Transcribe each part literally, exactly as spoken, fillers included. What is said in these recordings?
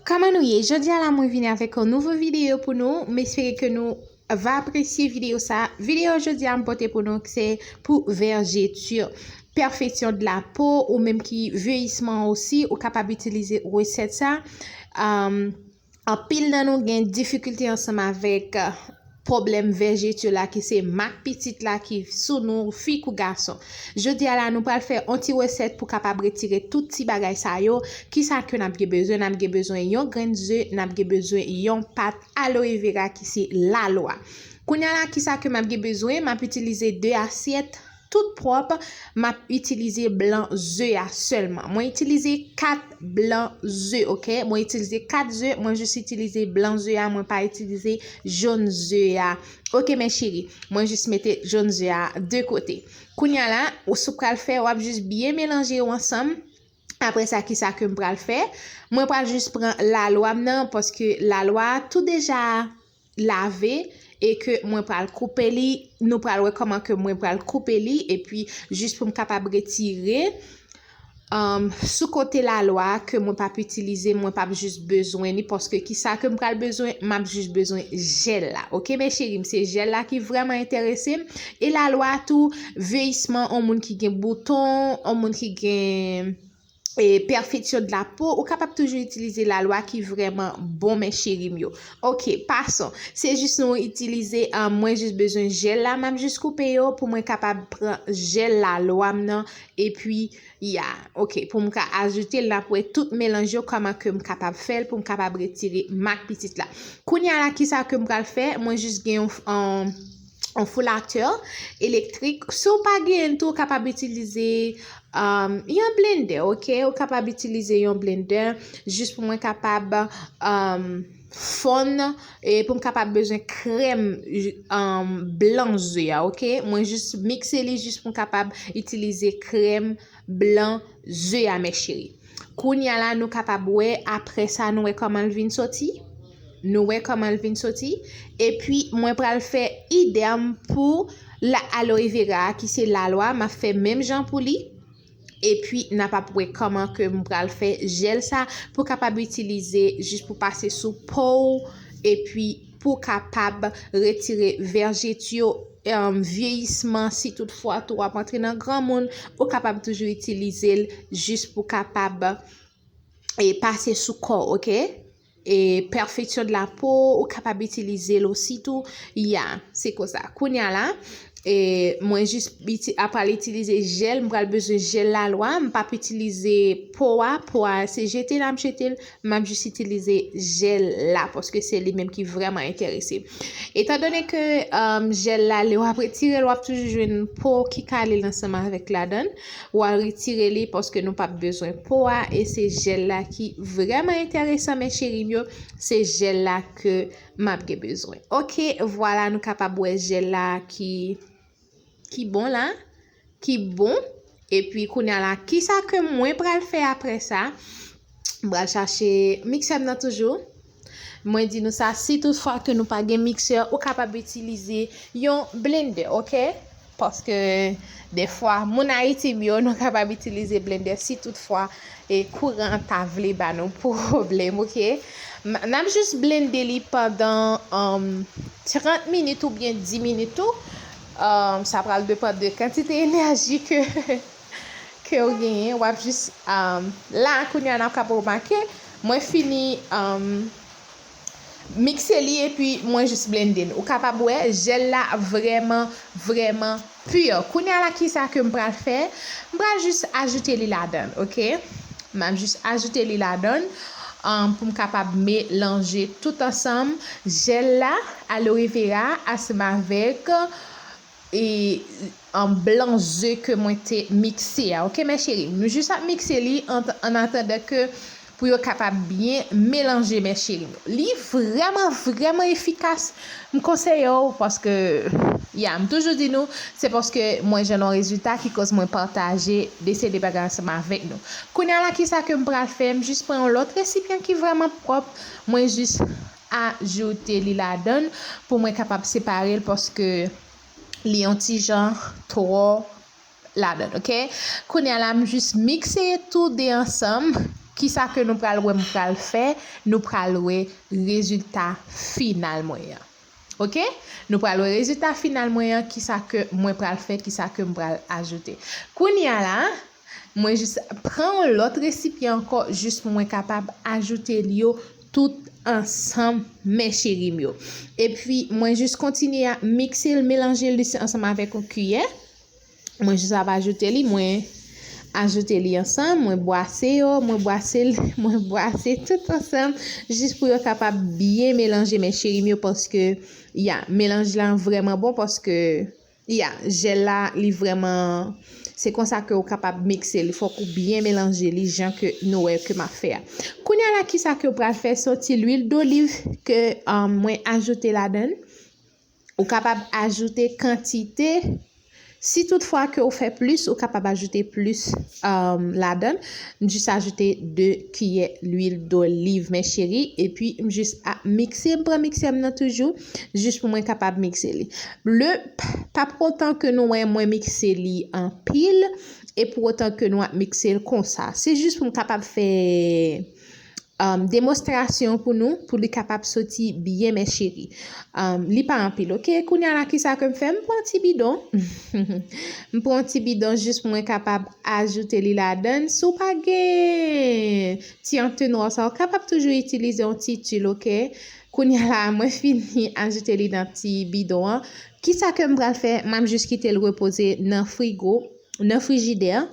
Kòman nou ye? Jodi a la, mwen vini avèk yon nouvo videyo pou nou. M espere ke nou va apresye videyo sa. Videyo jodi a m pote pou nou se pou vèjeti, perfection de la peau ou menm ki vyeyisman osi, ou kapab itilize resèt sa. Um, anpil nan nou gen difikilte ansanm avèk pwoblèm vèjeti la ki se mak pitit la ki sou nou, fi kou gason. Jodi a la, nou pral fè yon ti resèt pou kapab retire tout ti bagay sa yo. Kisa ke n ap gen bezwen? N ap gen bezwen yon grenn ze, n ap gen bezwen yon pat aloe vera ki se lalwa. Kounye a la, kisa ke m ap gen bezwen? M ap itilize de asyèt tout pwòp, m ap itilize blan ze a sèlman. Mwen itilize kat blan ze, oke? Mwen itilize kat ze, mwen jis itilize blan ze a, mwen pa itilize jòn ze a. Oke, mes chéries, mwen jis mete jòn ze a de kote. Kounye a la, ou sou pral fè, w ap jis byen melanje yo ansanm. Apre sa, kisa ke m pral fè? Mwen pral jis pran lalwa m nan, paske lalwa a tou deja lave e ke mwen pral koupe li. Nou pral wè kòman ke mwen pral koupe li, epi jis pou m kapab retire, um, sou kote lalwa a ke mwen p ap itilize, mwen p ap jis bezwen li, paske kisa ke m pral bezwen? M ap jis bezwen jèl la. Oke, mes chéries, se jèl la ki vrèman enterese m. E lalwa tou, vyeyisman, yon moun ki gen bouton, yon moun ki gen e perfection de la peau, ou kapab toujou itilize lalwa ki vrèman bon, mes chéries m yo. Oke, passons. Se jis nou itilize, ah, mwen jis bezwen jèl la, m ap jis koupe yo pou mwen kapab pran jèl lalwa m nan, epi, ya, oke, pou m ka ajoute l, n ap wè tout melanj yo, kòman ke m kapab fè l pou m kapab retire mak pitit la. Kounye a la, kisa ke m pral fè? Mwen jis gen yon, yon, yon foulatè elektrik. Si w pa genyen l tou, ou kapab itilize, um, yon blender, oke? Ou kapab itilize yon blender jis pou mwen kapab, um, fonn, e pou m kapab bezwen krèm, um, blan ze a, oke? Mwen jis mikse li jis pou m kapab itilize krèm blan ze a, mes chéries. Kounye a la, nou kapab wè, apre sa, nou wè kòman l vin soti. Nou wè kòman l vin soti. Epi, mwen pral fè idèm pou la aloe vera a, ki se lalwa, m ap fè menm jan pou li. Epi, n ap ap wè kòman ke m pral fè jèl sa pou kapab itilize jis pou pase sou po w, epi pou kapab retire vèjeti yo, em, vyeyisman, si toutfwa tou w ap antre nan granmoun, ou kapab toujou itilize l jis pou kapab, e, pase sou kò w, oke? E, perfection de la peau, ou kapab itilize l osi tou. Ya, se konsa. Kounye a la, e, mwen jis iti-, apral itilize jèl, m pral bezwen jèl lalwa, m p ap itilize po a, po a se jete l ap jete l, m ap jis itilize jèl la, paske se li menm ki vrèman enterese m. Etandone ke, um, jèl la, lè w ap retire l, w ap toujou jwenn po ki kale l ansanm avèk ladan l, w a retire li paske nou p ap bezwen po a, e se jèl la ki vrèman enteresan, mes chéries m yo, se jèl la ke m ap gen bezwen. Oke, vwala, nou kapab wè jèl la ki, ki bon la, ki bon. Epi, kounye a la, kisa ke mwen pral fè apre sa? M pral chache miksè m nan toujou. Mwen di nou sa, si toutfwa ke nou pa gen miksè, ou kapab itilize yon blender, oke? Paske, defwa, moun Ayiti m yo, nou kapab itilize blender si toutfwa, e, kouran an ta vle ba nou pwoblèm, oke? M, n ap jis blende li pandan, um, trant minit oubyen dis minit tou. Um, sa pral depann de kantite enèji ke, ke w genyen. W ap jis, um, la, kounye a, n ap kab remake, mwen fini, um, mikse li epi mwen jis blende l. Ou kapab wè, jèl la vrèman, vrèman pi. Kounye a la, kisa ke m pral fè? M pral jis ajoute li ladan l, oke? M ap jis ajoute li ladan l, um, pou m kapab melanje tout ansanm. Jèl la, aloe vera, ansanm avèk, e, an blan ze ke mwen te mikse a, oke, mes chéries? Nou jis ap mikse li an, an atandan ke pou yo kapab byen melanje, mes chéries. Li vrèman, vrèman efikas. M konseye w paske, ya, m toujou di nou, se paske mwen jwenn yon rezilta ki koz mwen pataje de seri de bagay ansanm avèk nou. Kounye a la, kisa ke m pral fè? M jis pran yon lòt resipyan ki vrèman pwòp. Mwen jis ajoute li ladan l pou mwen kapab separe l paske li yon ti jan twò ladan l, oke? Kounye a la, m jis mikse tou de ansanm. kisa ke nou pral wè m pral fè, nou pral wè rezilta final mwen an. Oke? Nou pral wè rezilta final mwen an, kisa ke mwen pral fè, kisa ke m pral ajoute. Kounye a la, mwen jis pran yon lòt resipyan ankò, jis pou mwen kapab ajoute li yo tout ansanm, mes chéri m yo. Epi, mwen jis kontinye ap mikse l, melanje l ansanm avèk yon kiyè. Mwen jis ap ajoute li, mwen ajoute li ansanm, mwen bwase yo, mwen bwase l, mwen bwase tout ansanm, jis pou yo kapab byen melanje, mes chéri m yo, paske, ya, melanj la vrèman bon, paske, ya, jèl la, li vrèman, se konsa ke ou kapab mikse li, fòk ou byen melanje li, jan ke nou wè ke m ap fè a. Kounye a la, kisa ke ou pral fè, se yon ti lwil doliv ke, um, mwen ajoute ladan l. Ou kapab ajoute kantite. Si toutfwa ke ou fè plis, ou kapab ajoute plis, um, ladan. M jis ajoute de kiyè lwil doliv, mes chéri, epi m jis ap mikse, m pran miksè m nan toujou, jis pou mwen kapab mikse li. Le, p-, pa pou otan ke nou wè mwen mikse li anpil, e pou otan ke nou ap mikse l konsa. Se jis pou m kapab fè um, demonstrasyon pou nou, pou li kapab soti byen, mes chéri. Um, li pa anpil, oke? Kounye a la, kisa ke m fè? M pran ti bidon. M pran ti bidon jis pou mwen kapab ajoute li ladan. Si w pa gen ti antenwa sa, w kapab toujou itilize yon ti til, oke? Kounye a la, mwen fini ajoute li nan ti bidon an. Kisa ke m pral fè? M ap jis kite l repoze nan frigo, nan frijidè.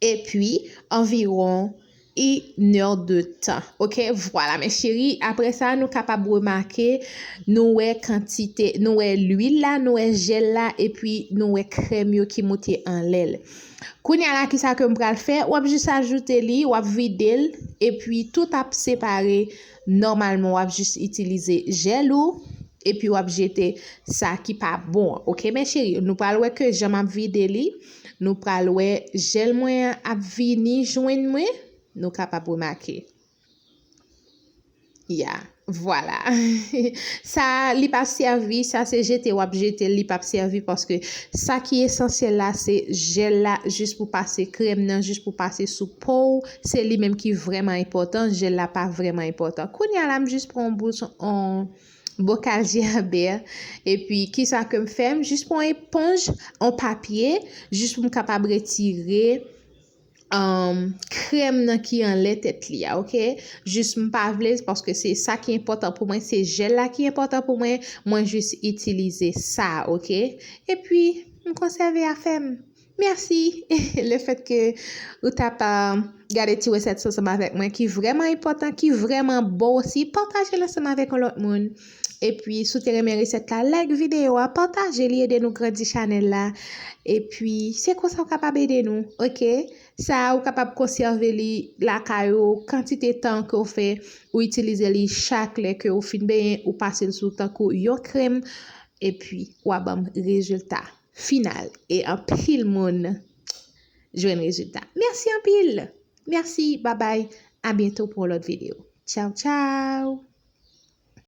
Epi, anviwon inèdtan. Oke, vwala, mes chéri. Apre sa, nou kapab remake, nou wè kantite, nou wè lwil la, nou wè jèl la, epi nou wè krèm yo ki moute anlè l. Kounye a la, kisa ke m pral fè? W ap jis ajoute li, w ap vide l, epi tout ap separe nòmalman. W ap jis itilize jèl ou, epi w ap jete sa ki pa bon an. Oke, mes chéri, nou pral wè ke jan m ap vide li, nou pral wè jèl mwen an ap vini jwenn mwen, nou kapab remake. Ya, vwala. Sa, li p ap sèvi, sa se jete w ap jete l, li p ap sèvi paske sa ki esansyèl la, se jèl la, jis pou pase krèm nan, jis pou pase sou po w, se li menm ki vrèman enpòtan, jèl la pa vrèman enpòtan. Kounye a la, m jis pran yon bous, yon bokal jèbè, epi kisa ke m fè? M jis pran yon eponj, yon papye, jis pou m kapab retire, um, krèm nan ki anlè tèt li a, oke? Jis m pa vle, paske se sa ki enpòtan pou mwen, se jèl la ki enpòtan pou mwen, mwen jis itilize sa, oke? Epi, m konsève afè m. Mèsi lefètke ou t ap, uh, gade ti resèt sa ansanm avèk mwen, ki vrèman enpòtan, ki vrèman bon osi. Pataje l ansanm avèk yon lòt moun. Epi, si w te renmen resèt la, like videyo a, pataje li, ede nou grandi chanèl la. Epi, se konsa w kapab ede nou, oke? Sa, ou kapab konsève li lakay ou, kantite tan ke w fè, ou itilize li chak lè ke ou fin benyen, ou pase l sou tankou yon krèm, epi w a ban m rezilta final. E anpil moun jwenn rezilta. Mèsi anpil. Mèsi, babay. A byento pou yon lòt videyo. Tchaw, tchaw.